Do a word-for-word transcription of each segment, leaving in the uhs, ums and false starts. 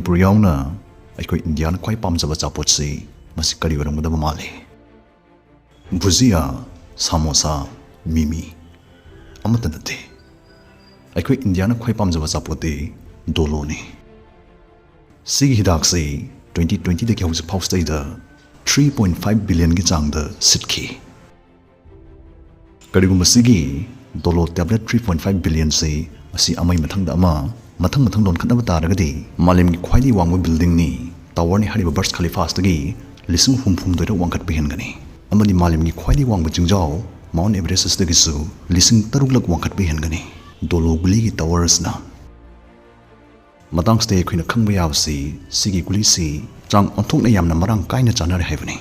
ꯃꯅꯤꯄꯨꯔ ꯌꯥꯎꯅ ꯑꯩꯈꯣꯏ ꯏꯟꯗꯤꯌꯥꯅ ꯈ꯭ꯋꯥꯏ ꯄꯥꯝꯖꯕ ꯑꯆꯥꯄꯣꯠꯁꯤ ꯃꯁꯤ ꯀꯔꯤ ꯑꯣꯏꯔꯝꯒꯗꯕ ꯃꯥꯜꯂꯤ? ꯚꯨꯖꯤꯌꯥ, ꯁꯥꯃꯣꯁꯥ, ꯃꯤꯃꯤ꯫ ꯑꯃꯠꯇ ꯅꯠꯇꯦ꯫ ꯑꯩꯈꯣꯏ ꯏꯟꯗꯤꯌꯥꯅ ꯈ꯭ꯋꯥꯏ ꯄꯥꯝꯖꯕ ꯑꯆꯥꯄꯣꯠꯇꯤ ꯗꯣꯂꯣꯅꯤ꯫ ꯁꯤꯒꯤ ꯍꯤꯗꯥꯛꯁꯤ twenty twenty ꯗꯒꯤ ꯍꯧꯖꯤꯛ ꯐꯥꯎꯁꯤꯗꯩꯗ three point five billion ꯒꯤ ꯆꯥꯡꯗ ꯁꯤꯠꯈꯤ꯫ ꯀꯔꯤꯒꯨꯝꯕ ꯁꯤꯒꯤ ꯗꯣꯂꯣ tablet three point five billion ꯁꯤ ꯑꯁꯤ ꯑꯃꯒꯤ ꯃꯊꯪꯗ ꯑꯃ, ꯃꯊꯪ ꯃꯊꯪ ꯂꯣꯟꯈꯠꯅꯕ ꯇꯥꯔꯒꯗꯤ, ꯃꯥꯂꯦꯝꯒꯤ ꯈ꯭ꯋꯥꯏꯗꯒꯤ ꯋꯥꯡꯕ building ꯅꯤ, tower ꯅꯤ ꯍꯥꯏꯔꯤꯕ ꯕꯔꯖ ꯈꯂꯤꯐꯥꯁꯤꯗꯒꯤ ꯂꯤꯁꯤꯡ ꯍꯨꯝꯐꯨ ꯍꯨꯝꯗꯣꯏꯔꯛ ꯋꯥꯡꯈꯠꯄ ꯍꯦꯟꯒꯅꯤ꯫ ꯑꯃꯗꯤ ꯃꯥꯂꯦꯝꯒꯤ ꯈ꯭ꯋꯥꯏꯗꯒꯤ ꯋꯥꯡꯕ ꯆꯤꯡꯖꯥꯎ ꯃꯥꯎꯟ ꯑꯦꯚꯔꯦꯁꯇꯒꯤꯁꯨ ꯂꯤꯁꯤꯡ ꯇꯔꯨꯛꯂꯛ ꯋꯥꯡꯈꯠꯄ ꯍꯦꯟꯒꯅꯤ ꯗꯣꯂꯣ ꯒꯨꯂꯤꯒꯤ tower ꯁꯤꯅ꯫ ꯃꯇꯥꯡꯁꯤꯗ ꯑꯩꯈꯣꯏꯅ ꯈꯪꯕ ꯌꯥꯕꯁꯤ, ꯁꯤꯒꯤ ꯒꯨꯂꯤꯁꯤ ꯆꯥꯡ ꯑꯣꯟꯊꯣꯛꯅ ꯌꯥꯝꯅ ꯃꯔꯥꯡ ꯀꯥꯏꯅ ꯆꯥꯅꯔꯦ ꯍꯥꯏꯕꯅꯤ꯫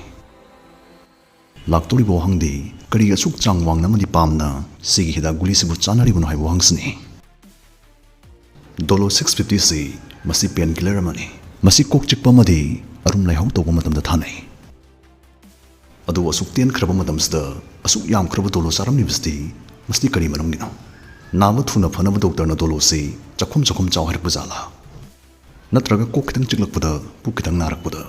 ꯂꯥꯛꯇꯧꯔꯤꯕ ꯋꯥꯍꯪꯗꯤ, ꯀꯔꯤꯒꯤ ꯑꯁꯨꯛ ꯆꯥꯡ ꯋꯥꯡꯅ ꯑꯃꯗꯤ ꯄꯥꯝꯅ ꯁꯤꯒꯤ ꯍꯤꯗꯥꯛ ꯒꯨꯂꯤꯁꯤꯕꯨ ꯆꯥꯅꯔꯤꯕꯅꯣ ꯍꯥꯏꯕ ꯋꯥꯍꯪꯁꯤꯅꯤ꯫ ꯗꯣꯂꯣ six fifty ꯁꯤ ꯃꯁꯤ pain killer ꯑꯃꯅꯤ꯫ ꯃꯁꯤ ꯀꯣꯛ ꯆꯤꯛꯄ ꯑꯃꯗꯤ ꯑꯔꯨꯝ ꯂꯥꯏꯍꯧ ꯇꯧꯕ ꯃꯇꯝꯗ ꯊꯥꯅꯩ꯫ ꯑꯗꯨꯕꯨ ꯑꯁꯨꯛ ꯇꯦꯟꯈ꯭ꯔꯕ ꯃꯇꯝꯁꯤꯗ ꯑꯁꯨꯛ ꯌꯥꯝꯈ꯭ꯔꯕ ꯗꯣꯂꯣ ꯆꯥꯔꯝꯂꯤꯕꯁꯤꯗꯤ, ꯃꯁꯤꯗꯤ ꯀꯔꯤ ꯃꯔꯝꯒꯤꯅꯣ? ꯅꯥꯕ ꯊꯨꯅ ꯐꯅꯕ ꯗꯣꯛꯇꯔꯅ ꯗꯣꯂꯣꯁꯤ ꯆꯥꯛꯈꯨꯝ ꯆꯥꯛꯈꯨꯝ ꯆꯥꯎ ꯍꯥꯏꯔꯛꯄ ꯖꯥꯠꯂꯥ? ꯅꯠꯇ꯭ꯔꯒ ꯀꯣꯛ ꯈꯤꯇꯪ ꯆꯤꯛꯂꯛꯄꯗ, ꯄꯨꯛ ꯈꯤꯇꯪ ꯅꯥꯔꯛꯄꯗ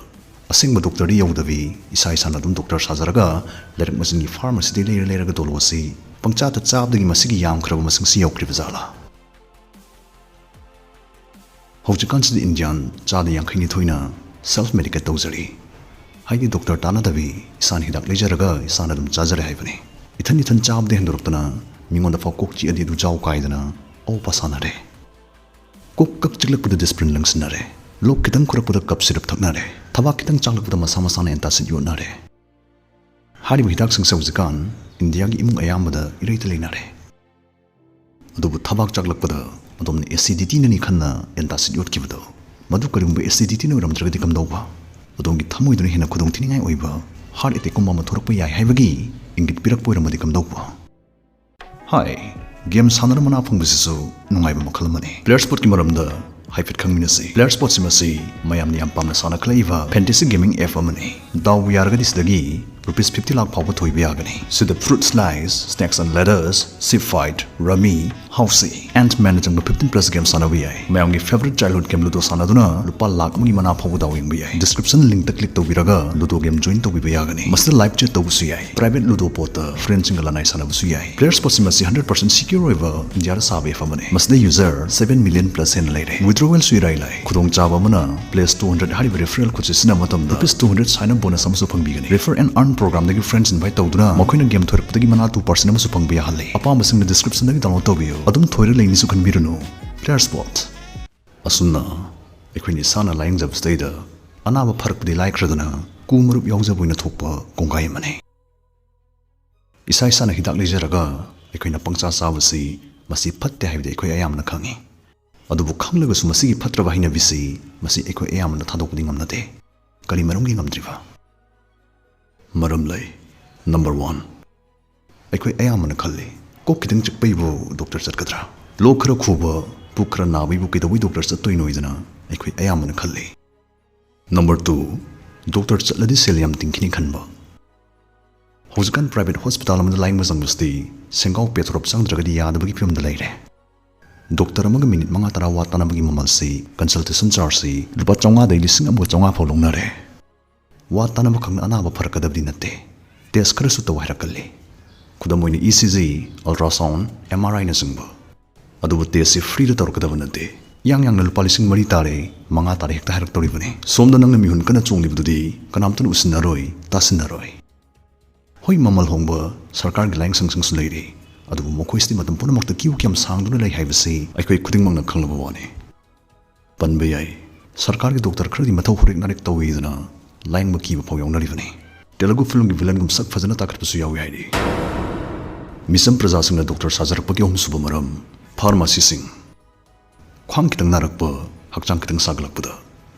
ꯑꯁꯦꯡꯕ ꯗꯣꯛꯇꯔꯗꯤ ꯌꯧꯗꯕꯤ, ꯏꯁꯥ ꯏꯁꯥꯅ ꯑꯗꯨꯝ ꯗꯣꯛꯇꯔ ꯁꯥꯖꯔꯒ ꯂꯩꯔꯛ ꯃꯆꯤꯟꯒꯤ ꯐꯥꯔꯃꯥꯁꯤꯗꯒꯤ ꯂꯩꯔ ꯂꯩꯔꯒ ꯗꯣꯂꯣꯁꯤ ꯄꯪꯆꯥꯗ ꯆꯥꯕꯗꯒꯤ ꯃꯁꯤꯒꯤ ꯌꯥꯝꯈ꯭ꯔꯕ ꯃꯁꯤꯡꯁꯤ ꯌꯧꯈ꯭ꯔꯤꯕ ꯖꯥꯠꯂꯥ? ꯍꯧꯖꯤꯛꯀꯥꯟꯁꯤꯗꯤ ꯏꯟꯗꯤꯌꯥꯟ ꯆꯥꯗ ꯌꯥꯡꯈꯩ ꯅꯤꯊꯣꯏꯅ self medicate ꯇꯧꯖꯔꯤ꯫ ꯍꯥꯏꯗꯤ ꯗꯣꯛꯇꯔ ꯇꯥꯟꯅꯗꯕꯤ, ꯏꯁꯥꯅ ꯍꯤꯗꯥꯛ ꯂꯩꯖꯔꯒ ꯏꯁꯥꯅ ꯑꯗꯨꯝ ꯆꯥꯖꯔꯦ ꯍꯥꯏꯕꯅꯤ꯫ ꯏꯊꯟ ꯏꯊꯟ ꯆꯥꯕꯗ ꯍꯦꯟꯗꯣꯔꯛꯇꯅ ꯃꯤꯉꯣꯟꯗ ꯐꯥꯎ ꯀꯣꯛ ꯆꯤꯛꯑꯗꯤ ꯑꯗꯨ ꯆꯥꯎ ꯀꯥꯏꯗꯅ ꯑꯋꯣꯄꯥ ꯁꯥꯟꯅꯔꯦ꯫ ꯀꯣꯛ ꯀꯛ ꯆꯤꯛꯂꯛꯄꯗ ꯗꯤꯁꯄ꯭ꯔꯤꯟ ꯂꯪꯁꯤꯟꯅꯔꯦ꯫ ꯂꯣꯛ ꯈꯤꯇꯪ ꯈꯨꯔꯛꯄꯗ ꯀꯞ ꯁꯤꯔꯞ ꯊꯛꯅꯔꯦ꯫ ꯊꯕꯥꯛ ꯈꯤꯇꯪ ꯆꯥꯛꯂꯛꯄꯗ ꯃꯁꯥ ꯃꯁꯥꯅ antacid ꯌꯣꯠꯅꯔꯦ꯫ ꯍꯥꯏꯔꯤꯕ ꯍꯤꯗꯥꯛꯁꯤꯡꯁꯦ ꯍꯧꯖꯤꯛꯀꯥꯟ ꯏꯟꯗꯤꯌꯥꯒꯤ ꯏꯃꯨꯡ ꯑꯌꯥꯝꯕꯗ ꯏꯔꯩꯗ ꯂꯩꯅꯔꯦ꯫ ꯑꯗꯨꯕꯨ ꯊꯕꯥꯛ ꯆꯥꯛꯂꯛꯄꯗ ꯑꯗꯣꯝꯅ acidity ꯅꯅꯤ ꯈꯟꯅ antacid ꯌꯣꯠꯈꯤꯕꯗꯣ, ꯃꯗꯨ ꯀꯔꯤꯒꯨꯝꯕ acidity ꯅ ꯑꯣꯏꯔꯝꯗ꯭ꯔꯒꯗꯤ ꯀꯝꯗꯧꯕ? ꯑꯗꯣꯝꯒꯤ ꯊꯃꯣꯏꯗꯨꯅ ꯍꯦꯟꯅ ꯈꯨꯗꯣꯡꯊꯤꯅꯤꯡꯉꯥꯏ ꯑꯣꯏꯕ heart attack ꯀꯨꯝꯕ ꯑꯃ ꯊꯣꯔꯛꯄ ꯌꯥꯏ ꯍꯥꯏꯕꯒꯤ ꯏꯪꯒꯤꯠ ꯄꯤꯔꯛꯄ ꯑꯣꯏꯔꯝꯃꯗꯤ ꯀꯝꯗꯧꯕ? ꯍꯥꯏ, game ꯁꯥꯟꯅꯅ ꯃꯅꯥ ꯐꯪꯕꯁꯤꯁꯨ ꯅꯨꯡꯉꯥꯏꯕ ꯃꯈꯜ ꯑꯃꯅꯤ꯫ Player Sport ꯀꯤ ꯃꯔꯝꯗ ꯍꯥꯏꯐꯦꯠ ꯈꯪꯃꯤꯟꯅꯁꯤ꯫ Player Sport ꯁꯤ ꯃꯁꯤ ꯃꯌꯥꯝꯅ ꯌꯥꯝ ꯄꯥꯝꯅ ꯁꯥꯟꯅꯈꯠꯂꯛꯏꯕ fantasy gaming app ꯑꯃꯅꯤ꯫ ꯗꯥꯎꯕꯨ ꯌꯥꯔꯒꯗꯤ ꯁꯤꯗꯒꯤ ꯔꯨꯄꯤꯁ ꯐꯤꯐꯇꯤ ꯂꯥꯛ ꯐꯥꯎꯕ ꯊꯣꯏꯕ ꯌꯥꯒꯅꯤ꯫ ꯁꯤꯗ Fruit Slice, Snakes and Ladders, Seep Fight, Rummy, Housey, Ant-Man ꯅꯆꯤꯡꯕ ꯐꯤꯐꯇꯤꯟ ꯄ꯭ꯂꯁ ꯒꯦꯝ ꯁꯥꯟꯅꯕ ꯌꯥꯏ꯫ ꯃꯌꯥꯝꯒꯤ ꯐꯦꯚꯔꯤꯠ ꯆꯥꯏꯜꯍꯨꯗ ꯒꯦꯝ ꯂꯨꯗꯣ ꯁꯥꯟꯅꯗꯨꯅ ꯂꯨꯄꯥ ꯂꯥꯛ ꯑꯃꯒꯤ ꯃꯅꯥ ꯐꯥꯎꯕ ꯗꯥꯎ ꯌꯦꯡꯕ ꯌꯥꯏ꯫ ꯗꯤꯁꯀ꯭ꯔꯤꯞꯁꯟ ꯂꯤꯡꯛꯇ ꯀ꯭ꯂꯤꯛ ꯇꯧꯕꯤꯔꯒ ꯂꯨꯗꯣ ꯒꯦꯝ ꯖꯣꯏꯟ ꯇꯧꯕꯤꯕ ꯌꯥꯒꯅꯤ꯫ ꯃꯁꯤꯗ ꯂꯥꯏꯚ ꯆꯦꯠ ꯇꯧꯕꯁꯨ ꯌꯥꯏ꯫ ꯄ꯭ꯔꯥꯏꯚꯦꯠ ꯂꯨꯗꯣ ꯕꯣꯠꯇ ꯐ꯭ꯔꯦꯟꯁꯤꯡꯒ ꯂꯅꯥꯏ ꯁꯥꯟꯅꯕꯁꯨ ꯌꯥꯏ꯫ ꯄ꯭ꯂꯦꯌꯔ ꯁ꯭ꯄꯣꯠꯁꯤꯡ ꯑꯁꯤ ꯍꯟꯗ꯭ꯔꯦꯠ ꯄꯥꯔꯁꯦꯟ ꯁꯤꯀ꯭ꯌꯣꯔ ꯑꯣꯏꯕ ꯏꯟꯗꯤꯌꯥꯗ ꯁꯥꯕ ꯑꯦꯞ ꯑꯃꯅꯤ꯫ ꯃꯁꯤꯗ ꯌꯨꯖꯔ ꯁꯚꯦꯟ ꯃꯤꯂꯤꯌꯟ ꯄ꯭ꯂꯁ ꯍꯦꯟꯅ ꯂꯩꯔꯦ꯫ ꯋꯤꯗ꯭ꯔꯣꯋꯦꯜꯁꯨ ꯏꯔꯥꯏ ꯂꯥꯏ꯫ ꯈꯨꯗꯣꯡꯆꯥꯕ ꯑꯃꯅ, ꯄ꯭ꯂꯦꯁ ꯇꯨ ꯍꯟꯗ꯭ꯔꯦꯠ ꯍꯥꯏꯔꯤꯕ ꯔꯤꯐꯔꯦꯜ ꯀꯣꯗꯁꯤ ꯁꯤꯖꯤꯟꯅꯕ ꯃꯇꯝꯗ rupees two hundred sign up bonus ꯑꯃꯁꯨ ꯐꯪꯕꯤꯒꯅꯤ꯫ Refer and Earn ꯄ꯭ꯔꯣꯒ꯭ꯔꯥꯝꯗꯒꯤ ꯐ꯭ꯔꯦꯟꯁ ꯏꯟꯚꯥꯏꯠ ꯇꯧꯗꯨꯅ ꯃꯈꯣꯏꯅ ꯒꯦꯝ ꯊꯣꯏꯔꯛꯄꯗꯒꯤ ꯃꯅꯥ ꯇꯨ ꯄꯥꯔꯁꯦꯟ ꯑꯃꯁꯨ ꯐꯪꯕ ꯌꯥꯍꯜꯂꯤ꯫ ꯑꯄꯥꯝꯕꯁꯤꯡꯅ ꯗꯤꯁꯀ꯭ꯔꯤꯞꯁꯟꯗꯒꯤ ꯗꯥꯎꯟꯂꯣꯗ ꯇꯧꯕꯤꯌꯨ꯫ ꯑꯗꯨꯝ ꯊꯣꯏꯔ ꯂꯩꯅꯤꯁꯨ ꯈꯟꯕꯤꯔꯨꯅꯨ꯫ Player spot. ꯑꯩꯈꯣꯏꯅ ꯏꯁꯥꯅ ꯂꯥꯌꯦꯡꯖꯕꯁꯤꯗꯩꯗ ꯑꯅꯥꯕ ꯐꯔꯛꯄꯗꯤ ꯂꯥꯏꯈ꯭ꯔꯗꯅ ꯀꯨ ꯃꯔꯨꯞ ꯌꯥꯎꯖꯕ ꯑꯣꯏꯅ ꯊꯣꯛꯄ ꯀꯣꯡꯒꯥꯏ ꯑꯃꯅꯤ꯫ ꯏꯁꯥ ꯏꯁꯥꯅ ꯍꯤꯗꯥꯛ ꯂꯩꯖꯔꯒ ꯑꯩꯈꯣꯏꯅ ꯄꯪꯆꯥ ꯆꯥꯕꯁꯤ ꯃꯁꯤ ꯐꯠꯇꯦ ꯍꯥꯏꯕꯗꯤ ꯑꯩꯈꯣꯏ ꯑꯌꯥꯝꯕꯅ ꯈꯪꯏ꯫ ꯑꯗꯨꯕꯨ ꯈꯪꯂꯒꯁꯨ ꯃꯁꯤꯒꯤ ꯐꯠꯇ꯭ꯔꯕ ꯍꯩꯅꯕꯤꯁꯤ ꯃꯁꯤ ꯑꯩꯈꯣꯏ ꯑꯌꯥꯝꯕꯅ ꯊꯥꯗꯣꯛꯄꯗꯤ ꯉꯝꯅꯗꯦ꯫ ꯀꯔꯤ ꯃꯔꯝꯒꯤ ꯉꯝꯗ꯭ꯔꯤꯕ? ꯃꯔꯝ ꯂꯩ꯫ ꯅꯝꯕꯔ ꯋꯥꯟ, ꯑꯩꯈꯣꯏ ꯑꯌꯥꯝꯕꯅ ꯈꯜꯂꯤ, ꯀꯣꯛ ꯈꯤꯇꯪ ꯆꯤꯛꯄꯩꯕꯨ ꯗꯣꯛꯇꯔ ꯆꯠꯀꯗ꯭ꯔꯥ? ꯂꯣꯛ ꯈꯔ ꯈꯨꯕ, ꯄꯨꯛ ꯈꯔ ꯅꯥꯕꯩꯕꯨ ꯀꯩꯗꯧꯕꯩ ꯗꯣꯛꯇꯔ ꯆꯠꯇꯣꯏꯅꯣ ꯍꯥꯏꯗꯅ ꯑꯩꯈꯣꯏ ꯑꯌꯥꯝꯕꯅ ꯈꯜꯂꯤ꯫ ꯅꯝꯕꯔ ꯇꯨ, ꯗꯣꯛꯇꯔ ꯆꯠꯂꯗꯤ ꯁꯦꯜ ꯌꯥꯝ ꯇꯤꯡꯈꯤꯅꯤ ꯈꯟꯕ꯫ ꯍꯧꯖꯤꯛꯀꯥꯟ ꯄ꯭ꯔꯥꯏꯚꯦꯠ ꯍꯣꯁꯄꯤꯇꯥꯜ ꯑꯃꯗ ꯂꯥꯌꯦꯡꯕ ꯆꯪꯕꯁꯤꯗꯤ ꯁꯦꯟꯒꯥꯎ ꯄꯦꯊꯣꯔꯞ ꯆꯪꯗ꯭ꯔꯒꯗꯤ ꯌꯥꯗꯕꯒꯤ ꯐꯤꯕꯝꯗ ꯂꯩꯔꯦ꯫ ꯗꯣꯛꯇꯔ ꯑꯃꯒ ꯃꯤꯅꯤꯠ ꯃꯉꯥ ꯇꯔꯥ ꯋꯥ ꯇꯥꯅꯕꯒꯤ ꯃꯃꯜꯁꯤ, ꯀꯟꯁꯜꯇꯦꯁꯟ ꯆꯥꯔꯖꯁꯤ ꯂꯨꯄꯥ ꯆꯥꯝꯃꯉꯥꯗꯒꯤ ꯂꯤꯁꯤꯡ ꯑꯃꯒ ꯆꯥꯝꯃꯉꯥ ꯐꯥꯎ ꯂꯧꯅꯔꯦ꯫ ꯋꯥ ꯇꯥꯅꯕ ꯈꯛꯅ ꯑꯅꯥꯕ ꯐꯔꯛꯀꯗꯕꯗꯤ ꯅꯠꯇꯦ꯫ ꯇꯦꯁ ꯈꯔꯁꯨ ꯇꯧ ꯍꯥꯏꯔꯛꯀꯜꯂꯤ꯫ ꯈꯨꯗꯝ ꯑꯣꯏꯅ E C G, ultrasound, M R ꯑꯥꯏꯅꯆꯤꯡꯕ꯫ ꯑꯗꯨꯕꯨ ꯇꯦꯁꯁꯤ ꯐ꯭ꯔꯤꯗ ꯇꯧꯔꯛꯀꯗꯕ ꯅꯠꯇꯦ꯫ ꯏꯌꯥꯡ ꯌꯥꯡꯅ ꯂꯨꯄꯥ ꯂꯤꯁꯤꯡ ꯃꯔꯤ ꯇꯥꯔꯦ, ꯃꯉꯥ ꯇꯥꯔꯦ ꯍꯦꯛꯇ ꯍꯥꯏꯔꯛꯇꯧꯔꯤꯕꯅꯤ꯫ ꯁꯣꯝꯗ ꯅꯪꯅ ꯃꯤꯍꯨꯟ ꯀꯟꯅ ꯆꯣꯡꯂꯤꯕꯗꯨꯗꯤ ꯀꯅꯥꯝꯇꯅ ꯎꯁꯤꯟꯅꯔꯣꯏ, ꯇꯥꯁꯤꯟꯅꯔꯣꯏ꯫ ꯍꯣꯏ, ꯃꯃꯜ ꯍꯣꯡꯕ ꯁꯔꯀꯥꯔꯒꯤ ꯂꯥꯌꯦꯡꯁꯪꯁꯤꯡꯁꯨ ꯂꯩꯔꯤ, ꯑꯗꯨꯕꯨ ꯃꯈꯣꯏꯁꯤꯗꯤ ꯃꯇꯝ ꯄꯨꯝꯅꯃꯛꯇ ꯀ꯭ꯌꯨ ꯀꯌꯥꯝ ꯁꯥꯡꯗꯨꯅ ꯂꯩ ꯍꯥꯏꯕꯁꯤ ꯑꯩꯈꯣꯏ ꯈꯨꯗꯤꯡꯃꯛꯅ ꯈꯪꯂꯕ ꯋꯥꯅꯤ꯫ ꯄꯟꯕ ꯌꯥꯏ, ꯁꯔꯀꯥꯔꯒꯤ ꯗꯣꯛꯇꯔ ꯈꯔꯗꯤ ꯃꯊꯧ ꯍꯣꯔꯦꯛ ꯅꯥꯔꯦꯛ ꯇꯧꯏꯗꯅ ꯂꯥꯌꯦꯡꯕ ꯀꯤꯕ ꯐꯥꯎ ꯌꯥꯎꯅꯔꯤꯕꯅꯤ꯫ ꯇꯦꯂꯨꯒꯨ ꯐꯤꯂꯝꯒꯤ ꯚꯤꯂꯟꯒꯨꯝ ꯁꯛ ꯐꯖꯅ ꯇꯥꯈꯠꯄꯁꯨ ꯌꯥꯎꯏ ꯍꯥꯏꯔꯤ꯫ ꯃꯤꯆꯝ ꯄ꯭ꯔꯖꯥꯁꯤꯡꯅ ꯗꯣꯛꯇꯔ ꯁꯥꯖꯔꯛꯄꯒꯤ ꯑꯍꯨꯝꯁꯨꯕ ꯃꯔꯝ, ꯐꯥꯔꯃꯥꯁꯤꯁꯤꯡ꯫ ꯈ꯭ꯋꯥꯡ ꯈꯤꯇꯪ ꯅꯥꯔꯛꯄ, ꯍꯛꯆꯥꯡ ꯈꯤꯇꯪ ꯁꯥꯒꯠꯂꯛꯄꯗ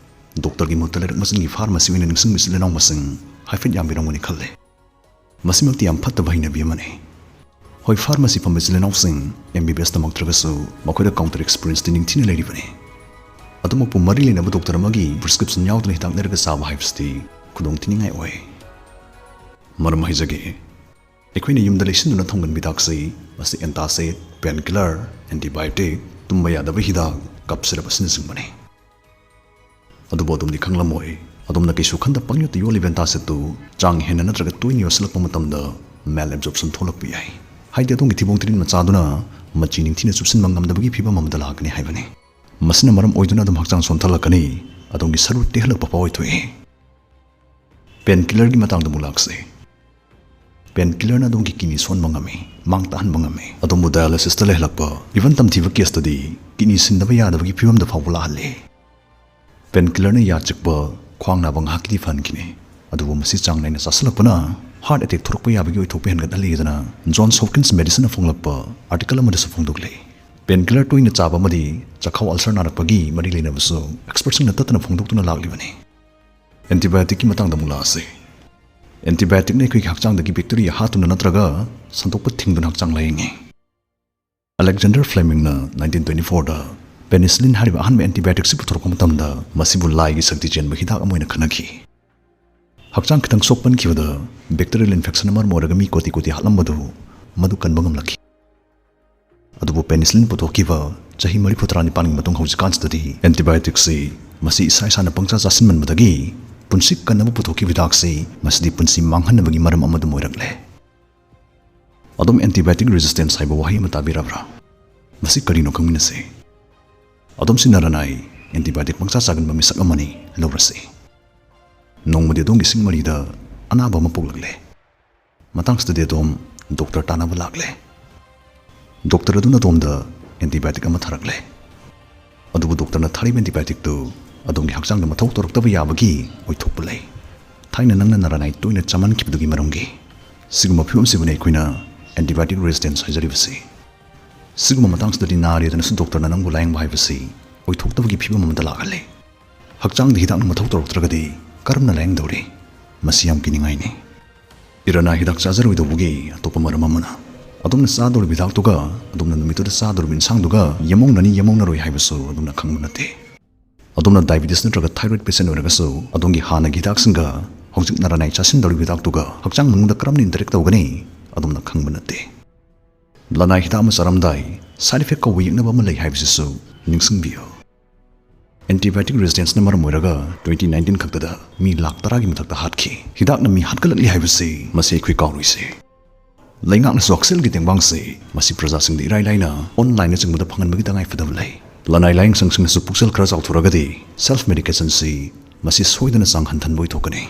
ꯗꯣꯛꯇꯔꯒꯤ ꯃꯍꯨꯠꯇ ꯂꯩꯔꯛ ꯃꯆꯤꯟꯒꯤ ꯐꯥꯔꯃꯥꯁꯤ ꯑꯣꯏꯅ ꯅꯤꯡꯁꯤꯡꯕ ꯏꯆꯤꯜ ꯏꯅꯥꯎ ꯃꯁꯤꯡ ꯍꯥꯏꯐꯦꯠ ꯌꯥꯝꯕꯤꯔꯝꯒꯅꯤ ꯈꯜꯂꯦ꯫ ꯃꯁꯤꯃꯛꯇꯤ ꯌꯥꯝ ꯐꯠꯇꯕ ꯍꯩꯅꯕꯤ ꯑꯃꯅꯤ꯫ ꯍꯣꯏ, ꯐꯥꯔꯃꯥꯁꯤ ꯐꯝꯕ ꯏꯆꯤꯜ ꯏꯅꯥꯎꯁꯤꯡ ꯑꯦꯝ ꯕꯤ ꯕꯤ ꯑꯦꯁ ꯇꯝꯃꯛꯇ꯭ꯔꯒꯁꯨ ꯃꯈꯣꯏꯗ ꯀꯥꯎꯟꯇꯔ ꯑꯦꯛꯁꯄꯤꯔꯤꯌꯦꯟꯁꯇꯤ ꯅꯤꯡꯊꯤꯅ ꯂꯩꯔꯤꯕꯅꯤ꯫ ꯑꯗꯨꯃꯛꯄꯨ ꯃꯔꯤ ꯂꯩꯅꯕ ꯗꯣꯛꯇꯔ ꯑꯃꯒꯤ ꯄ꯭ꯔꯤꯁꯀ꯭ꯔꯤꯞꯁꯟ ꯌꯥꯎꯗꯅ ꯍꯤꯗꯥꯛ ꯂꯩꯔꯒ ꯆꯥꯕ ꯍꯥꯏꯕꯁꯤꯗꯤ ꯈꯨꯗꯣꯡ ꯊꯤꯅꯤꯡꯉꯥꯏ ꯑꯣꯏ꯫ ꯃꯔꯝ ꯍꯥꯏꯖꯒꯦ꯫ ꯑꯩꯈꯣꯏꯅ ꯌꯨꯝꯗ ꯂꯩꯁꯤꯟꯗꯨꯅ ꯊꯝꯒꯟꯕ ꯍꯤꯗꯥꯛꯁꯤ, ꯃꯁꯤ antacid, painkiller, antibiotic, ꯇꯨꯝꯕ ꯌꯥꯗꯕ ꯍꯤꯗꯥꯛ, cough syrup ꯑꯁꯤꯅꯆꯤꯡꯕꯅꯤ꯫ ꯑꯗꯨꯕꯨ ꯑꯗꯣꯝꯗꯤ ꯈꯪꯂꯝꯃꯣꯏ, ꯑꯗꯣꯝꯅ ꯀꯩꯁꯨ ꯈꯟꯗ ꯄꯪꯌꯣꯠꯇ ꯌꯣꯠꯂꯤꯕ antacid ꯇꯨ ꯆꯥꯡ ꯍꯦꯟꯅ ꯅꯠꯇ꯭ꯔꯒ ꯇꯣꯏꯅ ꯌꯣꯠꯁꯤꯜꯂꯛꯄ ꯃꯇꯝꯗ malabsorption ꯊꯣꯛꯂꯛꯄ ꯌꯥꯏ꯫ ꯍꯥꯏꯗꯤ ꯑꯗꯣꯝꯒꯤ ꯊꯤꯕꯣꯡ ꯊꯤꯔꯤꯟ ꯃꯆꯥꯗꯨꯅ ꯃꯆꯤ ꯅꯤꯡꯊꯤꯅ ꯆꯨꯞꯁꯤꯟꯕ ꯉꯝꯗꯕꯒꯤ ꯐꯤꯚꯝ ꯑꯃꯗ ꯂꯥꯛꯀꯅꯤ ꯍꯥꯏꯕꯅꯤ꯫ ꯃꯁꯤꯅ ꯃꯔꯝ ꯑꯣꯏꯗꯨꯅ ꯑꯗꯨꯝ ꯍꯛꯆꯥꯡ ꯁꯣꯟꯊꯂꯛꯀꯅꯤ, ꯑꯗꯣꯝꯒꯤ ꯁꯔꯨ ꯇꯦꯛꯍꯜꯂꯛꯄ ꯐꯥꯎ ꯑꯣꯏꯊꯣꯛꯏ꯫ Painkiller ꯒꯤ ꯃꯇꯥꯡꯗ ꯑꯃꯨꯛ ꯂꯥꯛꯁꯤ꯫ Painkiller ꯅ ꯑꯗꯣꯝꯒꯤ kidney ꯁꯣꯟꯕ ꯉꯝꯃꯤ, ꯃꯥꯡ ꯇꯥꯍꯟꯕ ꯉꯝꯃꯤ, ꯑꯗꯣꯝꯕꯨ dialysis ꯇ ꯂꯩꯍꯜꯂꯛꯄ, even ꯇꯝꯊꯤꯕ case ꯇꯗꯤ kidney ꯁꯤꯟꯗꯕ ꯌꯥꯗꯕꯒꯤ ꯐꯤꯚꯝꯗ ꯐꯥꯎꯕ ꯂꯥꯛꯍꯜꯂꯤ꯫ Painkiller ꯅ ꯌꯥ ꯆꯤꯛꯄ, ꯈ꯭ꯋꯥꯡ ꯅꯥꯕ ꯉꯥꯏꯍꯥꯛꯀꯤꯗꯤ ꯐꯍꯟꯈꯤꯅꯤ, ꯑꯗꯨꯕꯨ ꯃꯁꯤ ꯆꯥꯡ ꯅꯥꯏꯅ ꯆꯥꯁꯤꯜꯂꯛꯄꯅ heart attack ꯊꯣꯛꯂꯛꯄ ꯌꯥꯕꯒꯤ ꯑꯣꯏꯊꯣꯛꯄ ꯍꯦꯟꯒꯠꯍꯜꯂꯤ ꯍꯥꯏꯗꯅ Johns Hopkins Medicine ꯅ ꯐꯣꯡꯂꯛꯄ article ꯑꯃꯗꯁꯨ ꯐꯣꯡꯗꯣꯛꯂꯤ꯫ Painkiller ꯇꯣꯏꯅ ꯆꯥꯕ ꯑꯃꯗꯤ ꯆꯈꯥꯎ ulcer ꯅꯥꯔꯛꯄꯒꯤ ꯃꯔꯤ ꯂꯩꯅꯕꯁꯨ expert ꯁꯤꯡꯅ ꯇꯠꯇꯅ ꯐꯣꯡꯗꯣꯛꯇꯨꯅ ꯂꯥꯛꯂꯤꯕꯅꯤ꯫ Antibiotic ꯀꯤ ꯃꯇꯥꯡꯗ ꯑꯃꯨꯛ ꯂꯥꯛꯑꯁꯤ꯫ Antibiotic ꯅ ꯑꯩꯈꯣꯏꯒꯤ ꯍꯛꯆꯥꯡꯗꯒꯤ bacteria ꯍꯥꯠꯇꯨꯅ ꯅꯠꯇ꯭ꯔꯒ ꯁꯟꯗꯣꯛꯄ ꯊꯤꯡꯗꯨꯅ ꯍꯛꯆꯥꯡ ꯂꯥꯌꯦꯡꯉꯤ꯫ Alexander Fleming ꯅ nineteen twenty four ꯗ penicillin ꯍꯥꯏꯔꯤꯕ ꯑꯍꯥꯟꯕ antibiotic ꯁꯤ ꯄꯨꯊꯣꯔꯛꯄ ꯃꯇꯝꯗ ꯃꯁꯤꯕꯨ ꯂꯥꯏꯒꯤ ꯁꯛꯇꯤ ꯆꯦꯟꯕ ꯍꯤꯗꯥꯛ ꯑꯃ ꯑꯣꯏꯅ ꯈꯟꯅꯈꯤ꯫ ꯍꯛꯆꯥꯡ ꯈꯤꯇꯪ ꯁꯣꯛꯄꯟꯈꯤꯕꯗ bacterial infection ꯅ ꯃꯔꯝ ꯑꯣꯏꯔꯒ ꯃꯤ ꯀꯣꯇꯤ ꯀꯣꯇꯤ ꯍꯥꯠꯂꯝꯕꯗꯨ ꯃꯗꯨ ꯀꯟꯕ ꯉꯝꯂꯛꯈꯤ꯫ ꯑꯗꯨꯕꯨ penicillin ꯄꯨꯊꯣꯛꯈꯤꯕ ꯆꯍꯤ ꯃꯔꯤꯐꯨ ꯇꯔꯥꯅꯤꯄꯥꯟꯒꯤ ꯃꯇꯨꯡ ꯍꯧꯖꯤꯛꯀꯥꯟꯁꯤꯗꯗꯤ antibiotic ꯁꯤ ꯃꯁꯤ ꯏꯁꯥ ꯏꯁꯥꯅ ꯄꯪꯆꯥ ꯆꯥꯁꯤꯟꯃꯟꯕꯗꯒꯤ ꯄꯨꯟꯁꯤ ꯀꯟꯅꯕ ꯄꯨꯊꯣꯛꯈꯤꯕ ꯍꯤꯗꯥꯛꯁꯤ ꯃꯁꯤꯗꯤ ꯄꯨꯟꯁꯤ ꯃꯥꯡꯍꯟꯅꯕꯒꯤ ꯃꯔꯝ ꯑꯃ ꯑꯗꯨꯝ ꯑꯣꯏꯔꯛꯂꯦ꯫ ꯑꯗꯣꯝ antibiotic resistance ꯍꯥꯏꯕ ꯋꯥꯍꯩ ꯑꯃ ꯇꯥꯕꯤꯔꯕ꯭ꯔꯥ? ꯃꯁꯤ ꯀꯔꯤꯅꯣ ꯈꯪꯃꯤꯟꯅꯁꯤ꯫ ꯑꯗꯣꯝꯁꯤ ꯅꯥꯔꯅꯥꯏ antibiotic ꯄꯪꯆꯥ ꯆꯥꯒꯟꯕ ꯃꯤꯁꯛ ꯑꯃꯅꯤ ꯂꯧꯔꯁꯤ꯫ ꯅꯣꯡꯃꯗꯤ ꯑꯗꯣꯝꯒꯤ ꯁꯤꯡ ꯃꯔꯤꯗ ꯑꯅꯥꯕ ꯑꯃ ꯄꯣꯛꯂꯛꯂꯦ꯫ ꯃꯇꯥꯡꯁꯤꯗꯗꯤ ꯑꯗꯣꯝ doctor ꯇꯥꯟꯅꯕ ꯂꯥꯛꯂꯦ꯫ Doctor ꯑꯗꯨꯅ ꯑꯗꯣꯝꯗ antibiotic ꯑꯃ ꯊꯥꯔꯛꯂꯦ꯫ ꯑꯗꯨꯕꯨ doctor ꯅ ꯊꯥꯔꯤꯕ antibiotic ꯇꯨ ꯑꯗꯣꯝꯒꯤ ꯍꯛꯆꯥꯡꯗ ꯃꯊꯧ ꯇꯧꯔꯛꯇꯕ ꯌꯥꯕꯒꯤ ꯑꯣꯏꯊꯣꯛꯄ ꯂꯩ꯫ ꯊꯥꯏꯅ ꯅꯪꯅ ꯅꯥꯔꯅꯥꯏ ꯇꯣꯏꯅ ꯆꯥꯃꯟꯈꯤꯕꯗꯨꯒꯤ ꯃꯔꯝꯒꯤ꯫ ꯁꯤꯒꯨꯝꯕ ꯐꯤꯕꯝꯁꯤꯕꯨꯅꯤ ꯑꯩꯈꯣꯏꯅ antibiotic resistance ꯍꯥꯏꯖꯔꯤꯕꯁꯤ꯫ ꯁꯤꯒꯨꯝꯕ ꯃꯇꯥꯡꯁꯤꯗꯗꯤ ꯅꯥꯔꯦꯗꯅꯁꯨ doctor ꯅ ꯅꯪꯕꯨ ꯂꯥꯌꯦꯡꯕ ꯍꯥꯏꯕꯁꯤ ꯑꯣꯏꯊꯣꯛꯇꯕꯒꯤ ꯐꯤꯕꯝ ꯑꯃꯗ ꯂꯥꯛꯍꯜꯂꯤ꯫ ꯍꯛꯆꯥꯡꯗ ꯍꯤꯗꯥꯛꯅ ꯃꯊꯧ ꯇꯧꯔꯛꯇ꯭ꯔꯒꯗꯤ ꯀꯔꯝꯅ ꯂꯥꯌꯦꯡꯗꯧꯔꯤ? ꯃꯁꯤ ꯌꯥꯝ ꯀꯤꯅꯤꯡꯉꯥꯏꯅꯤ꯫ ꯏꯔꯅꯥ ꯍꯤꯗꯥꯛ ꯆꯥꯖꯔꯣꯏꯗꯧꯕꯒꯤ ꯑꯇꯣꯞꯄ ꯃꯔꯝ ꯑꯃꯅ, ꯑꯗꯣꯝꯅ ꯆꯥꯗꯧꯔꯤꯕ ꯍꯤꯗꯥꯛꯇꯨꯒ ꯑꯗꯣꯝꯅ ꯅꯨꯃꯤꯠꯇꯨꯗ ꯆꯥꯗꯧꯔꯤꯕ ꯏꯟꯁꯥꯡꯗꯨꯒ ꯌꯦꯃꯧꯅꯅꯤ ꯌꯦꯃꯧꯅꯔꯣꯏ ꯍꯥꯏꯕꯁꯨ ꯑꯗꯣꯝꯅ ꯈꯪꯕ ꯅꯠꯇꯦ꯫ ꯑꯗꯣꯝꯅ diabetes ꯅꯠꯇ꯭ꯔꯒ thyroid patient ꯑꯣꯏꯔꯒꯁꯨ ꯑꯗꯣꯝꯒꯤ ꯍꯥꯟꯅꯒꯤ ꯍꯤꯗꯥꯛꯁꯤꯡꯒ ꯍꯧꯖꯤꯛ ꯅꯔꯥꯅꯥꯏ ꯆꯥꯁꯤꯟꯗꯧꯔꯤꯕ ꯍꯤꯗꯥꯛꯇꯨꯒ ꯍꯛꯆꯥꯡ ꯃꯅꯨꯡꯗ ꯀꯔꯝꯅ interact ꯇꯧꯒꯅꯤ, ꯑꯗꯣꯝꯅ ꯈꯪꯕ ꯅꯠꯇꯦ꯫ ꯂꯅꯥꯏ ꯍꯤꯗꯥꯛ ꯑꯃ ꯆꯥꯔꯝꯗꯥꯏ side effect ꯀꯧꯕ ꯌꯦꯛꯅꯕ ꯑꯃ ꯂꯩ ꯍꯥꯏꯕꯁꯤꯁꯨ ꯅꯤꯡꯁꯤꯡꯕꯤꯌꯨ꯫ Antibiotic resistanceꯅ ꯃꯔꯝ ꯑꯣꯏꯔꯒ twenty nineteen ꯈꯛꯇꯗ ꯃꯤ ꯂꯥꯈ ꯇꯔꯥꯒꯤ ꯃꯊꯛꯇ ꯍꯥꯠꯈꯤ꯫ ꯍꯤꯗꯥꯛꯅ ꯃꯤ ꯍꯥꯠꯀꯠꯂꯛꯂꯤ ꯍꯥꯏꯕꯁꯤ ꯃꯁꯤ ꯑꯩꯈꯣꯏ ꯀꯥꯎꯔꯣꯏꯁꯦ꯫ ꯂꯩꯉꯥꯛꯅꯁꯨ ꯍꯛꯁꯦꯜꯒꯤ ꯇꯦꯡꯕꯥꯡꯁꯤ ꯃꯁꯤ ꯄ꯭ꯔꯖꯥꯁꯤꯡꯗ ꯏꯔꯥꯏ ꯂꯥꯏꯅ onlineꯅꯆꯤꯡꯕꯗ ꯐꯪꯍꯟꯕꯒꯤ ꯇꯉꯥꯏ ꯐꯗꯕ ꯂꯩ꯫ ꯂꯅꯥꯏ ꯂꯥꯌꯦꯡꯁꯪꯁꯤꯡꯅꯁꯨ ꯄꯨꯛꯆꯦꯜ ꯈꯔ ꯆꯥꯎꯊꯣꯔꯒꯗꯤ self medicationꯁꯤ ꯃꯁꯤ ꯁꯣꯏꯗꯅ ꯆꯥꯡ ꯍꯟꯊꯍꯟꯕ ꯑꯣꯏꯊꯣꯛꯀꯅꯤ꯫